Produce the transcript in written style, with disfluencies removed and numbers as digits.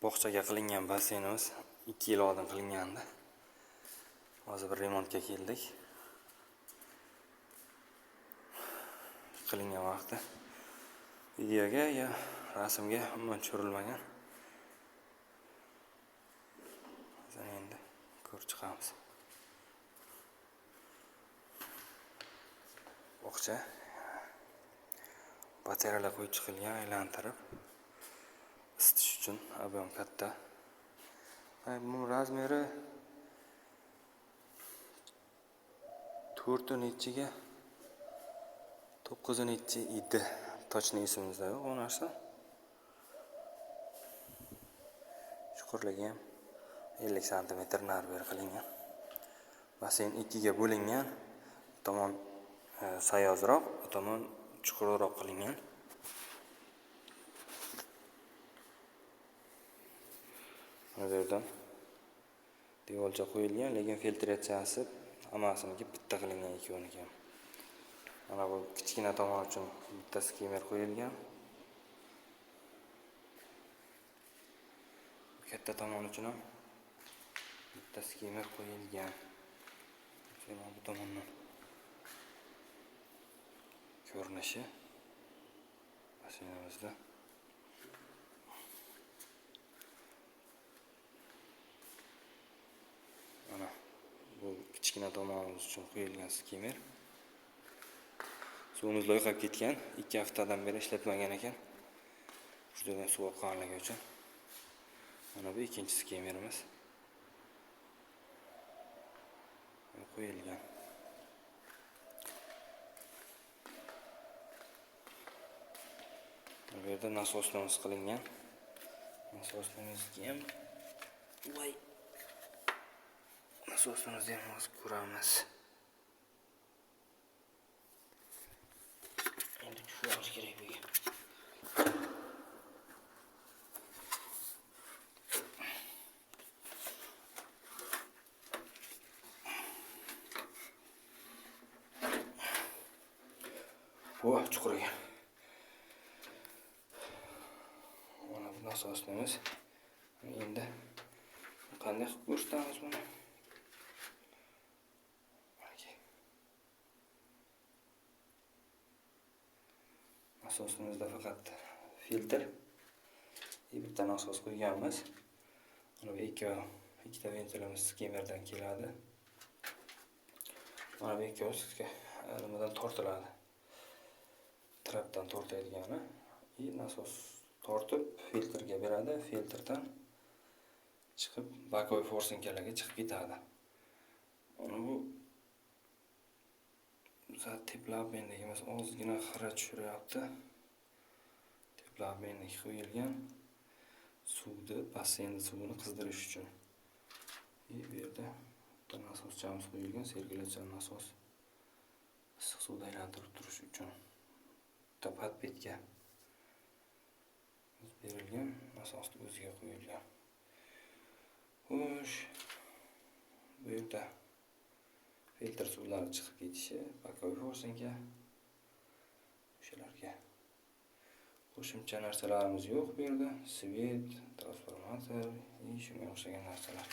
Bog'chaga qilingan basseynimiz 2 yil oldin qilingandi. Hozir bir remontga keldik. Qilingan vaqti videoga yo rasmga umuman tushirilmagan. Hozir endi ko'rib chiqamiz. Bog'cha batareyalar qo'yib chiqilgan, aylantirib isitish uchun объем katta. Bu razmeri 4 nechiga 9 nechi edi. Точно esimizda yo'q u narsa. Chuqurligi ham 50 santimetr nari beri qilingan. Basseyn 2 ga bo'lingan. Bu tomon sayozroq, bu tomon chuqurroq qilingan. Mana bu yerdan devorcha qo'yilgan, lekin filtratsiyasi hammasiniki bitta qilingan, ikkovniki ham. Mana bu kichkina tomon uchun bitta skimmer qo'yilgan. Katta tomon uchun ham bitta skimmer qo'yilgan. Mana bu tomondan ko'rinishi basseynimizda. Mana bu kichkina tomonimiz uchun qo'yilgan skimmer. Suvimiz loyqab ketgan, 2 haftadan beri ishlatmagan ekan. Juda suv oqqanligi uchun. Mana bu ikkinchi skimmerimiz qo'yilgan. Bu yerda nasosimiz qilingan. Nasosimizga ham voy, nasosimizni ham hozir ko'ramiz. Endi tushib olish kerak bu yerga. Voy, chuqur ekan. Mana bu nasosimiz. Endi qanday qilib ko'rsatamiz buni? Nasosimizda faqat filtr, bitta nasos qo'yganmiz. Mana bu ikkita ventilimiz skimmerdan keladi. Mana bu ikkovi sizga nimadan tortiladi? Trapdan tortadigani. И nasos tortib filtrga beradi, filtrdan chiqib боковой forsinkalarga chiqib ketadi. Mana bu teplabendagimiz ozgina xira tushiryapti. Teplabendagi qo'yilgan suvni, basseynni suvini qizdirish uchun. И bu yerda bitta nasoschamiz qo'yilgan, sirkulyatsion nasos issiq suvni aylantirib turish uchun. Bitta podpetga berilgan, nasosni o'ziga qo'yilgan. Xo'sh, bu yerda filtr suvlari chiqib ketishi, боковой forsinka, o'shalarga qo'shimcha narsalarimiz yo'q bu yerda. Svet, transformator, shunga o'xshagan narsalar.